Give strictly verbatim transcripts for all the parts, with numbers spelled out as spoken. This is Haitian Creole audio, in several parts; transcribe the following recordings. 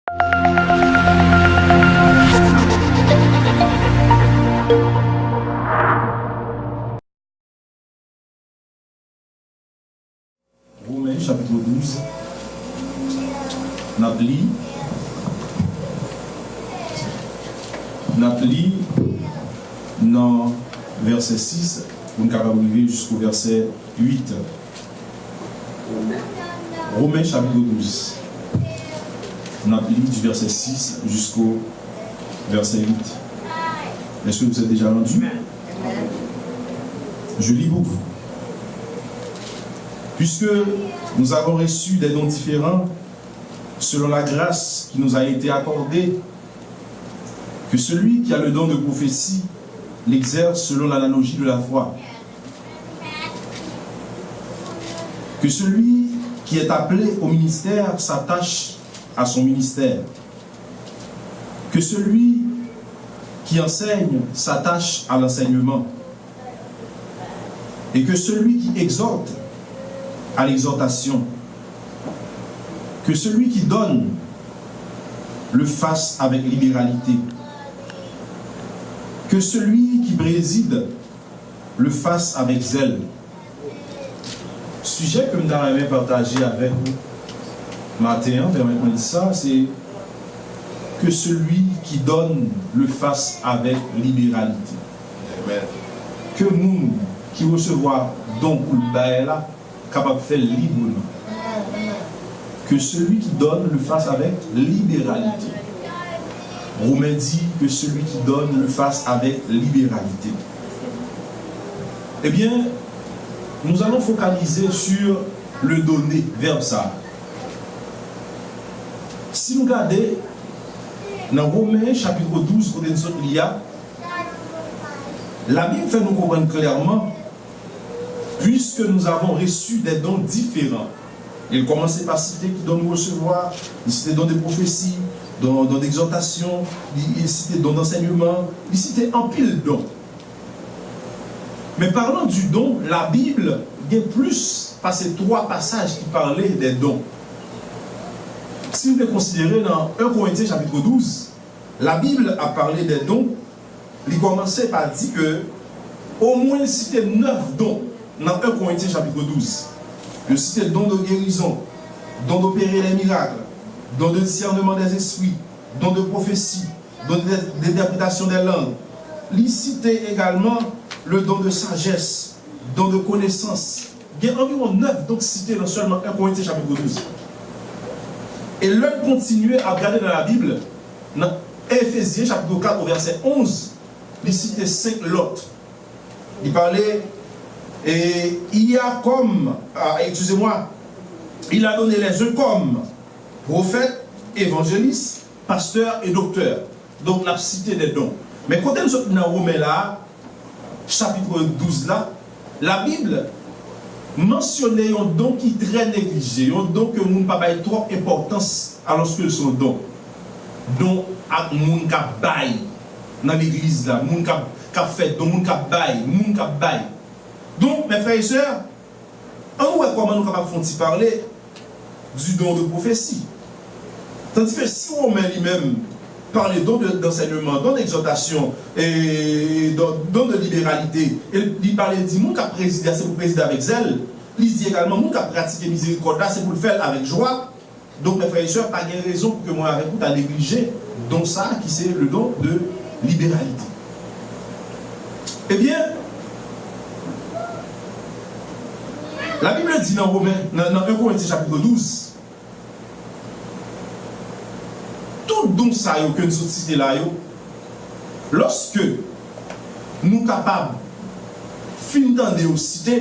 Women, chapit douz, n ap li, n ap li nan vèsè sis pou n kapab rive jisko vèsè uit. Women, chapit douz, n ap li di vèsè sis jisko vèsè uit. Est-ce que vous êtes déjà rendu? Je lis pour vous. Puisque nous avons reçu des dons différents selon la grâce qui nous a été accordée, que celui qui a le don de prophétie l'exerce selon l'analogie de la foi. Que celui qui est appelé au ministère s'attache à son ministère. Que celui qui enseigne s'attache à l'enseignement. Et que celui qui exhorte à l'exhortation. Que celui qui donne le fasse avec libéralité. Que celui qui préside le fasse avec zèl. Sijè ke m ta renmen pataje avèk ou maten an, pèmèt mwen di sa, se que celui qui donne le fasse avec libéralité. Ke moun ki resevwa don pou l bay la kapab fè l libreman. Que celui qui donne le fasse avec libéralité. Romen di que celui qui donne le fasse avec libéralité. Ebyen, nous allons focaliser sur le donner, vèb sa. Si nou gade nan Women chapit douz kote n sot li a, Labib fè nou konprann klèman, puisque nous avons reçu des dons différents. Li kòmanse pa site ki don nou resevwa, li site don de pwofesi, don, don d'egzòtasyon, li, li site don d'ansèyman, li site anpil don. Men parlant du don, Labib gen plis pase twa pasaj ki pale de don. Si nou te konsidere nan en Korentyen chapit douz, Labib ap pale de don, li kòmanse pa di ke omwen l site nèf don nan en Korentyen chapit douz. Yo site don de guérison, don d'opérer les miracles, don de discernement des esprits, don de prophétie, don de, d'interprétation des langues. Li site egalman le don de sagesse, don de connaissance. Gen anviwon nèf don k site nan sèlman en Korentyen chapit douz. E lè n kontinye ap gade nan Labib, nan Efezyen chapit kat o vèsè onz, li site senk lòt. Li pale, e, il y a comme, ah, excusez-moi, il a donné les uns comme prophètes, évangélistes, pasteurs et docteurs. Donk, l ap site de don. Men kote n sot nan Women la, chapit douz la, Labib mansyone yon don ki trè neglije, yon don ke moun pa bay twòp enpòtans, alòske l se yon don. Don ak moun k ap bay nan legliz la, moun k ap, k ap fè don, moun k ap bay, moun k ap bay. Donk, mes frères et sœurs, ann wè kòman nou kapab fè yon ti pale du don de prophétie. Tandis que si Women li menm pale don de, d'enseignement, don d'exhortation, e don, don de libéralité, e li pale di moun k ap prezide a, se pou prezide avèk zèl, li di egalman moun k ap pratike mizerikòd la, se pou l fè l avèk jwa. Donk, mes frères et sœurs, pa gen rezon pou ke mwen avèk ou ta neglije don sa a ki se le don de libéralité. Ebyen, Labib di nan Women, nan, nan en Korentyen chapit douz, tout don sa yo ke n sot site la yo, lòske nou kapab fin tande yo site,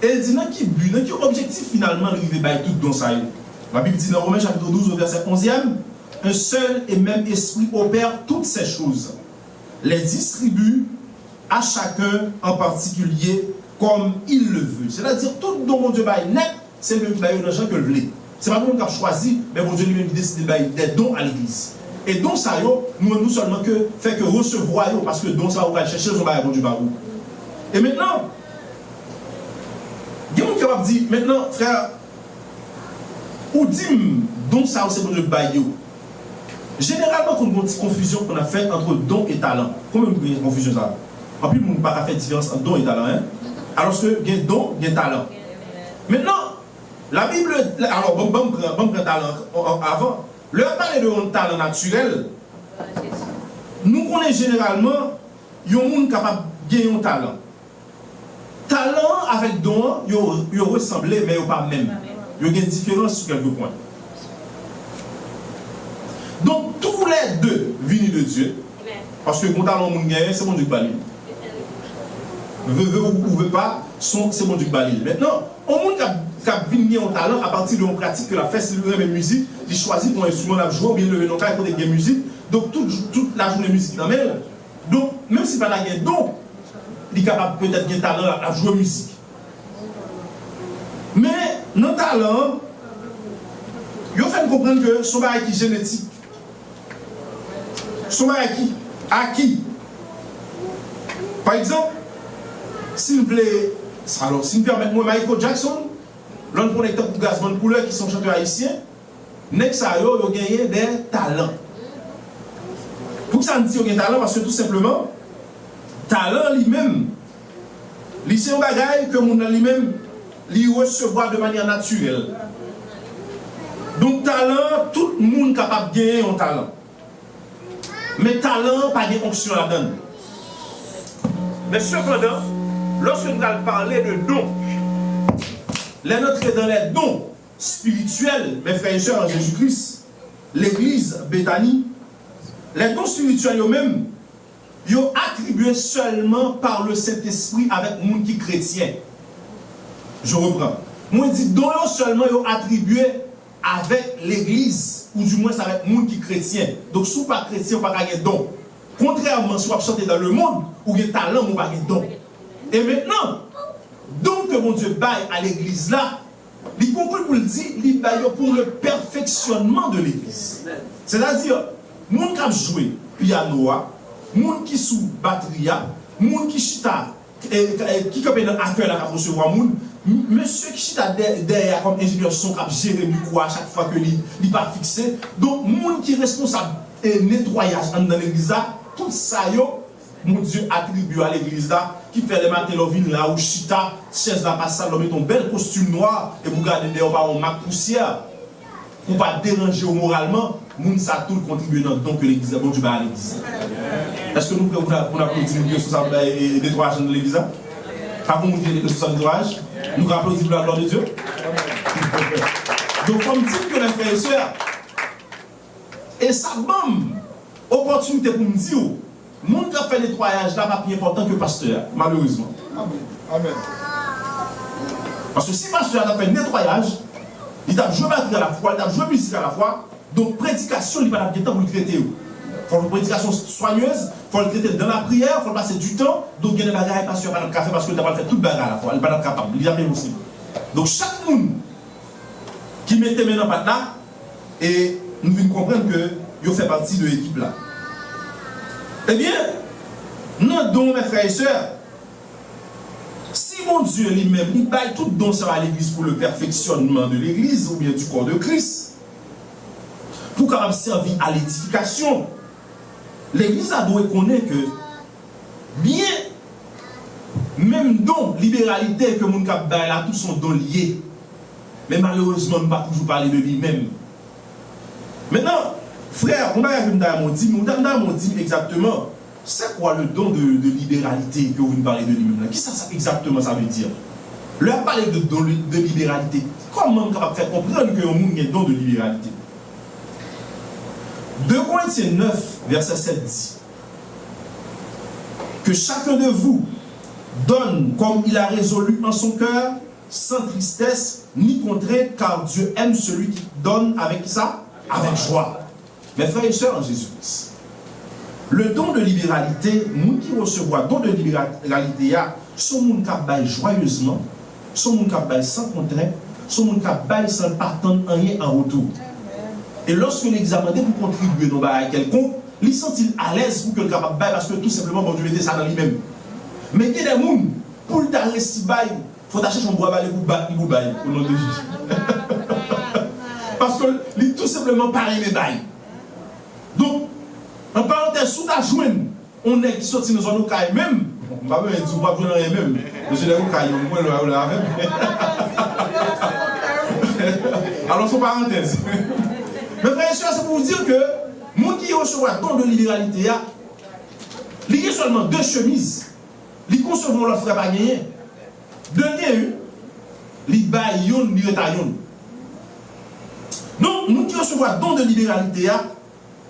e l di nan ki bi, nan ki objektif finalman l rive bay tout don sa yo. Labib di nan Women chapit douz o vèsè onzyèm, un seul et même esprit opère toutes ces choses, les distribue à chacun en particulier comme il le veut. Sètadi, tout don Bondye bay nèt, se li menm ki bay yo nan jan ke l vle. Se pa nou menm k ap chwazi, men Bondye li menm ki deside bay de don a legliz. E don sa yo, nou menm nou sèlman ke fè ke resevwa yo, paske don sa yo pral chèche se yon bagay Bondye ba ou. E mentnan, gen moun ki kapab di, mentnan, frè, ou di m, don sa yo se Bondye k bay yo. Jeneralman, konn gen yon ti konfizyon konn ap fèt ant don e talan. Konbyen moun gen konfizyon sa a? Anpil moun pa ka fè diferans ant don e talan, en? Alòske gen don, gen talan. Mentnan, Labib, alò, ban m, ban m pran, ban m pran talan an, an, avan. Lè y ap pale de yon talan natirèl, nou konnen jeneralman, yon moun kapab gen yon talan. Talan an avèk don an, yo, yo resanble, men yo pa menm. Yo gen diferans sou kèlke pwen. Donk, tou lè de vini de Dye. Paske yon talan yon moun genyen, se Bondye ki ba li l. Ve, ve ou, ou ve pa, se Bondye ki ba li l. Mentnan, yon moun k ap, k ap vin gen yon talan apati de yon pratik ke l ap fè, si l renmen mizik, li chwazi pran yon enstriman, l ap jwe, oubyen l leve nan yon kay kote gen mizik. Donk, tout, tout lajounen mizik nan men l. Donk, menm si l pa ta gen don, li kapab petèt gen talan, l ap jwe mizik. Men, nan talan an, yo fè n konprann ke se yon bagay ki jenetik. Se yon bagay ki aki. Pa egzanp, si n vle, alò, si n pèmèt mwen, Michael Jackson, lè n pran nèg tankou Gazzman Couleur, ki se yon chantè ayisyen, nèg sa yo, yo genyen de talan. Poukisa n di yo gen talan? Paske tou senpleman, talan li menm, li se yon bagay ke moun nan li menm, li resevwa de manyè natirèl. Donk, talan, tout moun kapab genyen yon talan. Men talan an pa gen onksyon ladan l. Men sepandan, lòske n pral pale de don, lè n antre dans les dons spirituels, mes frères et sœurs en Jésus-Christ, legliz Betani, les dons spirituels yo menm, yo atribye sèlman par le Saint-Esprit avèk moun ki kretyen. Je reprends. Mwen di don yo sèlman yo atribye avèk legliz, oudimwens avèk moun ki kretyen. Donk, si w pa kretyen, ou pa ka gen don. Kontrèman, si w ap chante dans le monde, ou gen talan, men ou pa gen don. E mentnan, don ke Bondye bay a legliz la, li konkli pou l di, li bay yo pour le perfectionnement de l'église. Sètadi, moun k ap jwe pyano a, moun ki sou batri a, moun ki chita e, e, ki kanpe nan akèy la k ap resevwa moun, m-, mesye ki chita dè-, dèyè a kòm enjenyè son k ap jere mikwo a chak fwa ke li, li pa fikse. Donk, moun ki responsab, e, netwayaj anndan legliz la, tout sa yo, Bondye atribye a legliz la, ki fè lè maten lè w vin la, ou chita, chèz la pa sal, lè w mete yon bèl kostim nwa, epi w gade dèyè w pa yon mak pousyè. Pou pa deranje w moralman, moun sa tou l kontribye nan don ke legliz la, Bondye bay a legliz la. Èske nou prè pou n, pou n aplodi moun ki responsab, e, e, netwayaj nan legliz la? Pa pou moun ki responsab netwayaj? Nou ka aplodi pou la glwa de Dye? Donk, fò m di n ke lè frè e sè, e sa ban m opòtinite pou m di w, moun k ap fè netwayaj la pa pi enpòtan ke pastè a, malerezman. Amèn. Amèn. Paske si pastè a t ap fè netwayaj, li t ap jwe batri alafwa, li t ap jwe mizik alafwa, donk predikasyon li pa t ap gen tan pou l trete yo. Fò l predikasyon swanyez, fò l trete l dan lapriyè, fò l pase ditan, donk gen de bagay pastè a pa t ap ka fè paske li ta pral fè tout bagay alafwa, li pa t ap kapab, li t ap enposib. Donk chak moun ki mete men nan pat la, e nou vin konprann ke yo fè pati de ekip la. Ebyen, nan don, mes frères et sœurs, si Bondye li menm, li bay tout don sa yo a legliz pour le perfectionnement de l'église ou bien du corps de Christ, pou kapab sèvi a ledifikasyon, legliz la dwe konnen ke byen, menm don liberalite ke moun k ap bay la, tou se yon don li ye. Men malerezman, nou pa toujou pale de li menm. Mentnan, frè, yon bagay ke m ta renmen w di m, m ta, m ta renmen w di m egzakteman, c'est quoi le don de, de libéralité ke w vin pale de li menm la? Kisa sa egzakteman sa vle di? Lè y ap pale de don de liberalite, kòman m kapab fè konprann ke yon moun gen don de liberalite? Deux Corinthiens neuf, verset sept dit, Que chacun de vous donne comme il a résolu en son cœur, sans tristesse ni contrainte, car Dieu aime celui qui donne avec qui ça? Avec joie. Mes frères et sœurs en Jésus-Christ, le don de libéralité, moun ki resevwa don de liberalite a, se yon moun k ap bay jwayezman, se yon moun k ap bay san kontrent, se yon moun k ap bay san l pa tann anyen an retou. E lòske legliz la mande pou kontribye nan bagay kèlkonk, li santi l alèz pou ke l kapab bay, paske tou senpleman Bondye mete sa nan li menm. Men gen de moun, pou l ta resi bay, fò w ta chèche yon bwa bale pou bat li pou bay, o non de Jezi. Paske li tou senpleman pa renmen bay. Frè, si w ta jwenn yon nèg ki soti nan zòn Okay menm, m pa bezwen di w p ap jwenn anyen menm. Mesye, nèg Okay yo, m kwè lè yo la avè m. Alò, se yon parantèz. Men frè e sè, se pou w di ke moun ki resevwa don de liberalite a, li gen sèlman de chemiz. Li konsevwa yon lòt frè pa genyen. De gen, wi. Li bay youn, li ret a youn. Donk, moun ki resevwa don de liberalite a,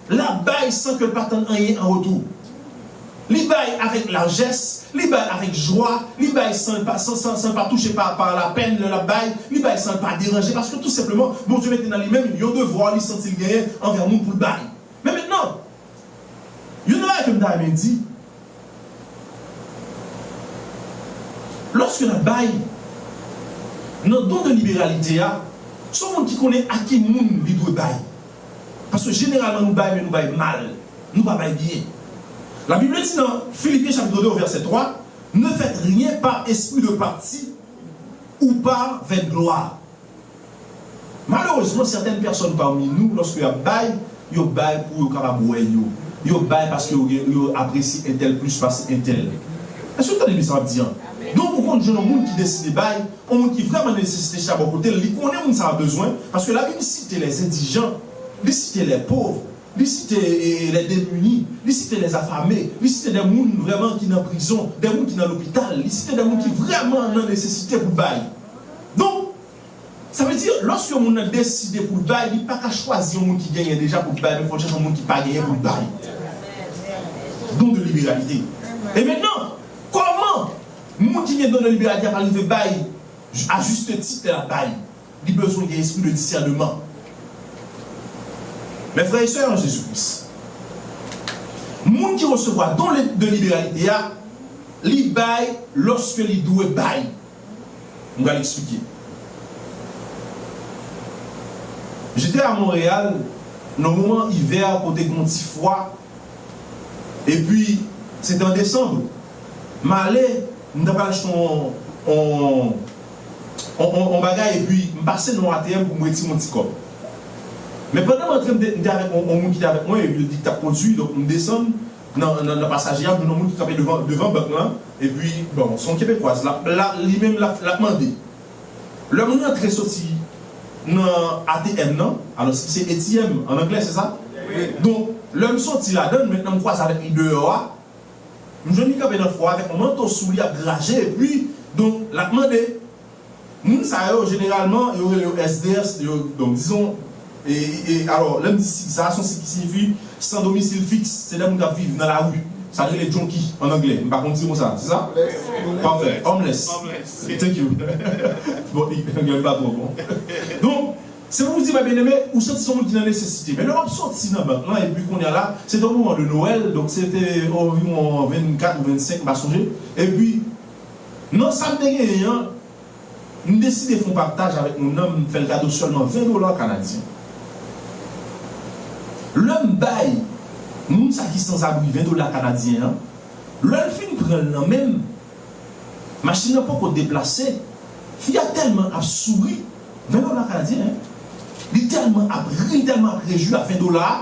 l ap bay san ke l pa tann anyen an retou. Li bay avèk lajès, li bay avèk jwa, li bay san l pa, san, san, san l pa touche pa, pa lapèn lè l ap bay, li bay san l pa deranje, paske tou senpleman, Bondye mete nan li menm yon devwa li santi l genyen anvè moun pou l bay. Men mentnan, youn nan bagay ke m ta renmen di, lòske n ap bay, nan don de liberalite a, se yon moun ki konnen a ki moun li dwe bay. Paske jeneralman nou bay, men nou bay mal. Nou pa bay byen. Labib di nan Filipyen chapit de vèsè twa, ne faites rien par esprit de parti ou par vaine gloire. Malerezman, sètèn pèsòn pami nou, lòske y ap bay, yo bay pou yo kapab wè yo. Yo bay paske yo, gen- yo apresye entèl plis pase entèl. Èske w tande sa m ap di an? Donk, ou konn jwenn yon moun ki deside bay, yon moun ki vrèman nesesite chita bò kote l, li konnen moun sa a bezwen, paske Labib site les indigents, li site les pauvres, li site eh, les démunis, li site les affamés, li site de moun vrèman ki nan prizon, de moun ki nan lopital, li site de moun ki vrèman nan nesesite pou bay. Donk, sa vle di, lòske moun nan deside pou l bay, li pa ka chwazi yon moun ki genyen deja pou l bay, men fò l chèche yon moun ki pa genyen pou l bay. Don de liberalite. E mentnan, kòman moun ki gen don de liberalite a pral rive bay a juste titre lè l ap bay? Li bezwen gen espri de disèneman. Men frè e sè an Jezi Kris, moun ki resevwa don de liberalite a, li bay lòske li dwe bay. M pral eksplike. J'étais à Montréal nan moman ivè kote gen yon ti fwa. Epi, se te an desanm. M ale, m t ap al achte yon, yon, yon, yon, yon bagay, epi m pase nan yon A T M pou m retire yon ti kòb. Men pandan m antre, m te, m te avèk yon, yon moun ki te avèk mwen, epi li t ap kondui, donk m desann nan, nan, nan pasaje a, m jwenn yon moun ki kanpe devan, devan bank lan, epi, bon, se yon Kebekwaz, l ap, l ap, li menm, l ap, l ap mande. Lè m rantre soti nan A T M nan, alò se A T M an anglè, se sa? Wi. Donk, lè m soti ladan l, mentnan m kwaze avèk li deyò a, m jwenn li kanpe nan fwa avèk yon manto sou li ap graje, epi, donk, l ap mande. Moun sa yo, jeneralman, yo rele yo S D S, yo, donk, dizon, e, e, alò, lè m di sig sa, se yon sig ki siyifi sans domicile fixe, se de moun k ap viv nan lari. Sa rele junkie an anglè. M pa konn di konsa, se sa? Pafè. Homeless. Thank you. Bon, anglè m pa twò bon. Donk, se pou w di, mwen byeneme, ou santi se yon moun ki nan nesesite. Men lè w ap soti nan bank lan, epi kounye a la, se te yon moman de Nwèl, donk se te anviwon vennkat ou vennsenk, m pa sonje. Epi, nan sa m te genyen an, m deside fè yon pataj avèk moun nan, m fè l kado sèlman ven dola kanadyen. Lè m bay moun sa ki sanzabri ven dola kanadyen an, lè l fin pran l nan men m, machin nan poko deplase, fi a tèlman ap souri, ven dola kanadyen, en. Li tèlman ap ri, li tèlman ap rejwi a ven dola a,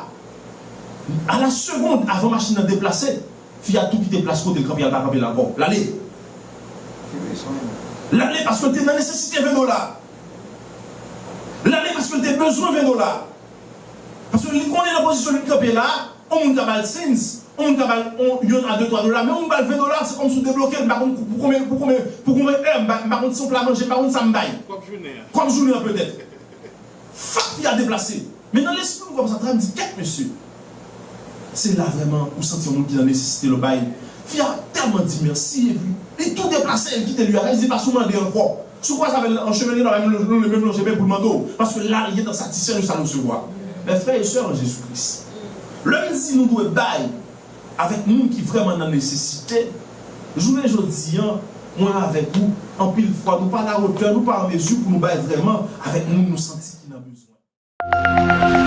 a la segonn avan machin nan deplase, fi a tou kite plas kote l kanpe a, l pa kanpe la ankò. L ale. L ale paske l te nan nesesite ven dola. L ale paske l te bezwen ven dola. Paske li konnen nan pozisyon li kanpe la, yon moun ka ba l sens, yon moun ka ba l yon, yon a de, twa dola, men yon moun ba l ven dola, se kòmsi w debloke l, m pa konn pou konbyen, pou konbyen, pou konbyen è, m pa, m pa konn si yon pla manje, m pa konn sa m bay. Kòb jounen an. Kòb jounen an petèt. Fak fi a deplase. Men nan lespri m kòmsa, m di, kèt mesye. Se la vrèman ou santi yon moun ki nan nesesite lè w bay. Fi a tèlman di mèsi, epi li tou deplase, li kite li a, li di pa sou mande ankò. Si w kwaze avè l an chemen, li nan menm, li menm lonje men pou l mande w. Paske la, li gentan satisfè de sa l resevwa. Men frè e sè an Jezi Kris, lè m di nou dwe bay avèk moun ki vrèman nan nesesite, jounen jodi an, mwen avèk ou, anpil fwa, nou pa la wotè, nou pa an mezi pou nou bay vrèman avèk moun nou santi ki nan bezwen.